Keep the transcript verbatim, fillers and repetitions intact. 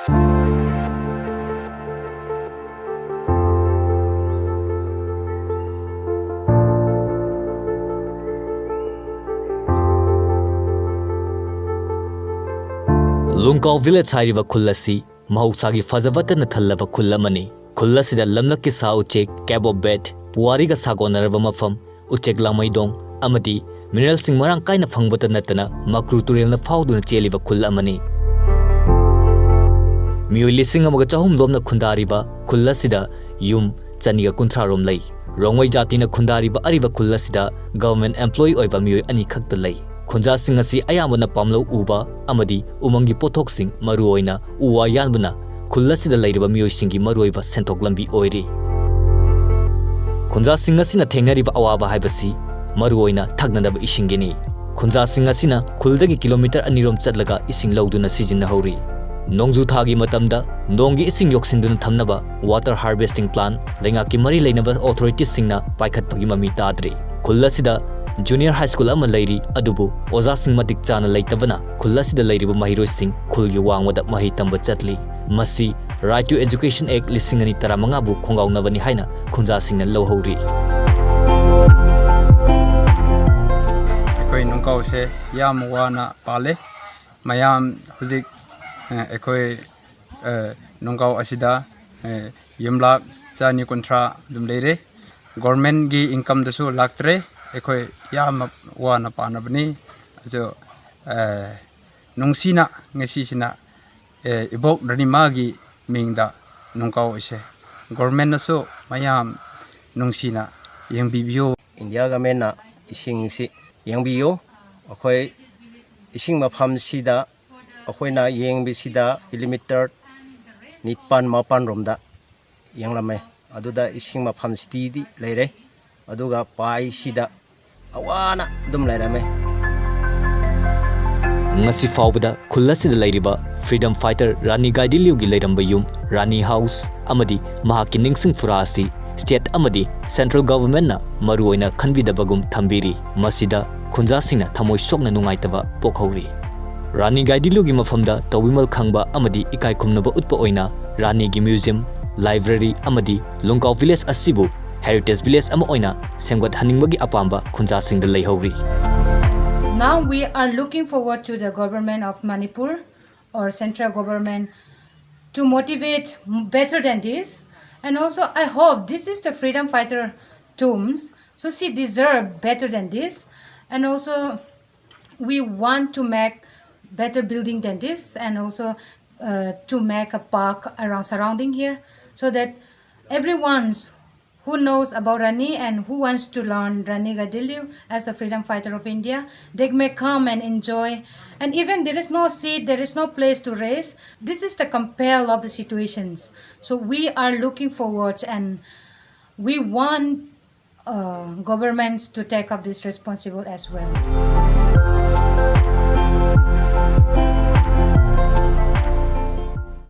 ꯂꯨꯡꯀꯥꯎ village ꯍꯥꯏꯔꯤꯕ ꯈꯨꯜ ꯑꯁꯤ ꯃꯍꯧꯁꯥꯒꯤ ꯐꯖꯕꯇꯅ ꯊꯜꯂꯕ ꯈꯨꯜ ꯑꯃꯅꯤ꯫ ꯈꯨꯜ ꯑꯁꯤꯗ ꯂꯝꯂꯛꯀꯤ ꯁꯥ ꯎꯆꯦꯛ, ꯀꯦꯞ ꯑꯣꯐ ꯕꯦꯗ, ꯄꯨꯋꯥꯔꯤꯒ ꯁꯥꯒꯣꯟꯅꯔꯕ ꯃꯐꯝ, ꯎꯆꯦꯛ ꯂꯥꯃꯩꯗꯣꯡ ꯑꯃꯗꯤ ꯃꯤꯅꯔꯦꯜꯁꯤꯡ ꯃꯔꯥꯡ ꯀꯥꯏꯅ ꯐꯪꯕꯇ ꯅꯠꯇꯅ ꯃꯀ꯭ꯔꯨ ꯇꯨꯔꯦꯜꯅ ꯐꯥꯎꯗꯨꯅ ꯆꯦꯜꯂꯤꯕ ꯈꯨꯜ ꯑꯃꯅꯤ꯫ ꯃꯤꯑꯣꯏ ꯂꯤꯁꯤꯡ ꯑꯃꯒ ꯆꯍꯨꯝ ꯂꯣꯝꯅ ꯈꯨꯟꯗꯥꯔꯤꯕ ꯈꯨꯜ ꯑꯁꯤꯗ ꯌꯨꯝ ꯆꯅꯤꯒ ꯀꯨꯟꯊ꯭ꯔꯥ ꯔꯣꯝ ꯂꯩ꯫ ꯔꯣꯡꯃꯩ ꯖꯥꯇꯤꯅ ꯈꯨꯟꯗꯥꯔꯤꯕ ꯑꯔꯤꯕ ꯈꯨꯜ ꯑꯁꯤꯗ ꯒꯚꯔꯟꯃꯦꯟꯠ ꯑꯦꯝꯄ꯭ꯂꯣꯌꯤ ꯑꯣꯏꯕ ꯃꯤꯑꯣꯏ ꯑꯅꯤ ꯈꯛꯇ ꯂꯩ꯫ ꯈꯨꯟꯖꯥꯁꯤꯡ ꯑꯁꯤ ꯑꯌꯥꯝꯕꯅ ꯄꯥꯝꯂꯧ ꯎꯕ ꯑꯃꯗꯤ ꯎꯃꯪꯒꯤ ꯄꯣꯠꯊꯣꯛꯁꯤꯡ, ꯃꯔꯨꯑꯣꯏꯅ ꯎ ꯋꯥ ꯌꯥꯟꯕꯅ ꯈꯨꯜ ꯑꯁꯤꯗ ꯂꯩꯔꯤꯕ ꯃꯤꯑꯣꯏꯁꯤꯡꯒꯤ ꯃꯔꯨꯑꯣꯏꯕ ꯁꯦꯟꯊꯣꯛ ꯂꯝꯕꯤ ꯑꯣꯏꯔꯤ꯫ ꯈꯨꯟꯖꯥꯁꯤꯡ ꯑꯁꯤꯅ ꯊꯦꯡꯅꯔꯤꯕ ꯑꯋꯥꯕ ꯍꯥꯏꯕꯁꯤ ꯃꯔꯨꯑꯣꯏꯅ ꯊꯛꯅꯗꯕ ꯏꯁꯤꯡꯒꯤꯅꯤ꯫ ꯈꯨꯟꯖꯥꯁꯤꯡ ꯑꯁꯤꯅ ꯈꯨꯜꯗꯒꯤ ꯀꯤꯂꯣꯃꯤꯇꯔ ꯑꯅꯤ ꯔꯣꯝ ꯆꯠꯂꯒ ꯏꯁꯤꯡ ꯂꯧꯗꯨꯅ ꯁꯤꯖꯤꯟꯅꯍꯧꯔꯤ꯫ ꯅꯣꯡꯖꯨ ꯊꯥꯒꯤ ꯃꯇꯝꯗ ꯅꯣꯡꯒꯤ ꯏꯁꯤꯡ ꯌꯣꯛꯁꯤꯟꯗꯨꯅ ꯊꯝꯅꯕ ꯋꯥꯇꯔ ꯍꯥꯔꯚꯦꯁꯇꯤꯡ ꯄ꯭ꯂꯥꯟ ꯂꯩꯉꯥꯛꯀꯤ ꯃꯔꯤ ꯂꯩꯅꯕ ꯑꯣꯊꯣꯔꯤꯇꯤꯁꯤꯡꯅ ꯄꯥꯏꯈꯠꯄꯒꯤ ꯃꯃꯤ ꯇꯥꯗ꯭ꯔꯤ꯫ ꯈꯨꯜ ꯑꯁꯤꯗ ꯖꯨꯅꯤꯌꯔ ꯍꯥꯏ ꯁ꯭ꯀꯨꯜ ꯑꯃ ꯂꯩꯔꯤ, ꯑꯗꯨꯕꯨ ꯑꯣꯖꯥꯁꯤꯡ ꯃꯇꯤꯛ ꯆꯥꯅ ꯂꯩꯇꯕꯅ ꯈꯨꯜ ꯑꯁꯤꯗ ꯂꯩꯔꯤꯕ ꯃꯍꯩꯔꯣꯏꯁꯤꯡ ꯈꯨꯜꯒꯤ ꯋꯥꯡꯃꯗ ꯃꯍꯩ ꯇꯝꯕ ꯆꯠꯂꯤ꯫ ꯃꯁꯤ Right to Education Act ꯂꯤꯁꯤꯡ ꯑꯅꯤ ꯇꯔꯥꯃꯉꯥꯕꯨ ꯈꯣꯡꯒꯥꯎꯅꯕꯅꯤ ꯍꯥꯏꯅ ꯈꯨꯟꯖꯥꯁꯤꯡꯅ ꯂꯧꯍꯧꯔꯤ꯫ ꯑꯩꯈꯣꯏ ꯅꯨꯡꯀꯥꯎꯁꯦ ꯌꯥꯝ ꯋꯥꯅ ꯄꯥꯜꯂꯦ꯫ ꯃꯌꯥꯝ ꯍꯧꯖꯤꯛ, ꯑ, ꯑꯩꯈꯣꯏ, ꯑ, ꯅꯨꯡꯀꯥꯎ ꯑꯁꯤꯗ, ꯑ, ꯌꯨꯝꯂꯥꯛ ꯆꯅꯤ ꯀꯨꯟꯊ꯭ꯔꯥ ꯑꯗꯨꯝ ꯂꯩꯔꯦ꯫ ꯒꯣꯔꯃꯦꯟꯒꯤ ꯏꯟꯀꯝꯗꯁꯨ ꯂꯥꯛꯇ꯭ꯔꯦ꯫ ꯑꯩꯈꯣꯏ ꯌꯥꯝꯅ ꯋꯥꯅ ꯄꯥꯅꯕꯅꯤ꯫ ꯑꯗꯣ, ꯑ, ꯅꯨꯡꯁꯤꯅ ꯉꯁꯤꯁꯤꯅ, ꯑ, ꯏꯕꯣꯛ ꯔꯥꯅꯤꯃꯥꯒꯤ ꯃꯤꯡꯗ ꯅꯨꯡꯀꯥꯎ ꯑꯁꯦ ꯒꯣꯔꯃꯦꯟꯅꯁꯨ ꯃꯌꯥꯝ ꯅꯨꯡꯁꯤꯅ ꯌꯦꯡꯕꯤꯕꯤꯌꯨ꯫ ꯏꯟꯗꯤꯌꯥ ꯒꯃꯦꯟꯅ ꯏꯁꯤꯡꯁꯤ ꯌꯦꯡꯕꯤꯌꯨ꯫ ꯑꯩꯈꯣꯏ ꯏꯁꯤꯡ ꯃꯐꯝꯁꯤꯗ ꯑꯩꯈꯣꯏꯅ ꯌꯦꯡꯕꯁꯤꯗ ꯀꯤꯂꯣꯃꯤꯇꯔ ꯅꯤꯄꯥꯟ ꯃꯥꯄꯟ ꯔꯣꯝꯗ ꯌꯦꯡꯂꯝꯃꯦ꯫ ꯑꯗꯨꯗ ꯏꯁꯤꯡ ꯃꯐꯝꯁꯤꯗꯤ ꯂꯩꯔꯦ꯫ ꯑꯗꯨꯒ ꯄꯥꯏꯁꯤꯗ ꯑꯋꯥꯅ ꯑꯗꯨꯝ ꯂꯩꯔꯝꯃꯦ꯫ ꯉꯁꯤ ꯐꯥꯎꯕꯗ ꯈꯨꯜ ꯑꯁꯤꯗ ꯂꯩꯔꯤꯕ ꯐ꯭ꯔꯤꯗꯝ ꯐꯥꯏꯇꯔ ꯔꯥꯅꯤ ꯒꯥꯏꯗꯤꯟꯂꯤꯌꯨꯒꯤ ꯂꯩꯔꯝꯕ ꯌꯨꯝ, ꯔꯥꯅꯤ ꯍꯥꯎꯁ, ꯑꯃꯗꯤ ꯃꯍꯥꯛꯀꯤ ꯅꯤꯡꯁꯤꯡ ꯐꯨꯔꯥ ꯑꯁꯤ ꯁ꯭ꯇꯦꯠ ꯑꯃꯗꯤ ꯁꯦꯟꯇ꯭ꯔꯦꯜ ꯒꯚꯔꯟꯃꯦꯟꯠꯅ ꯃꯔꯨꯑꯣꯏꯅ ꯈꯟꯕꯤꯗꯕꯒꯨꯝ ꯊꯝꯕꯤꯔꯤ꯫ ꯃꯁꯤꯗ ꯈꯨꯟꯖꯥꯁꯤꯡꯅ ꯊꯃꯣꯏ ꯁꯣꯛꯅ ꯅꯨꯡꯉꯥꯏꯇꯕ ꯄꯣꯛꯍꯧꯔꯤ꯫ ꯔꯥꯅꯤ ꯒꯥꯏꯗꯤꯟꯂꯤꯌꯨꯒꯤ ꯃꯐꯝꯗ ꯇꯧꯕꯤꯃꯜ ꯈꯪꯕ ꯑꯃꯗꯤ ꯏꯀꯥꯏ ꯈꯨꯝꯅꯕ ꯎꯠꯄ ꯑꯣꯏꯅ ꯔꯥꯅꯤꯒꯤ museum, library ꯑꯃꯗꯤ ꯂꯨꯡꯀꯥꯎ village ꯑꯁꯤꯕꯨ heritage village ꯑꯃ ꯑꯣꯏꯅ ꯁꯦꯝꯒꯠꯍꯟꯅꯤꯡꯕꯒꯤ ꯑꯄꯥꯝꯕ ꯈꯨꯟꯖꯥꯁꯤꯡꯗ ꯂꯩꯍꯧꯔꯤ꯫ Now we are looking forward to the government of Manipur or central government to motivate better than this. And also, I hope this is the freedom fighter tombs. So she deserve better than this. And also, we want to make better building than this, and also uh, to make a park around surrounding here, so that everyone's who knows about Rani and who wants to learn Rani Gaidinliu as a freedom fighter of India, they may come and enjoy. And even there is no seat, there is no place to rest. This is the compel of the situations. So we are looking forward, and we want uh, governments to take up this responsible as well.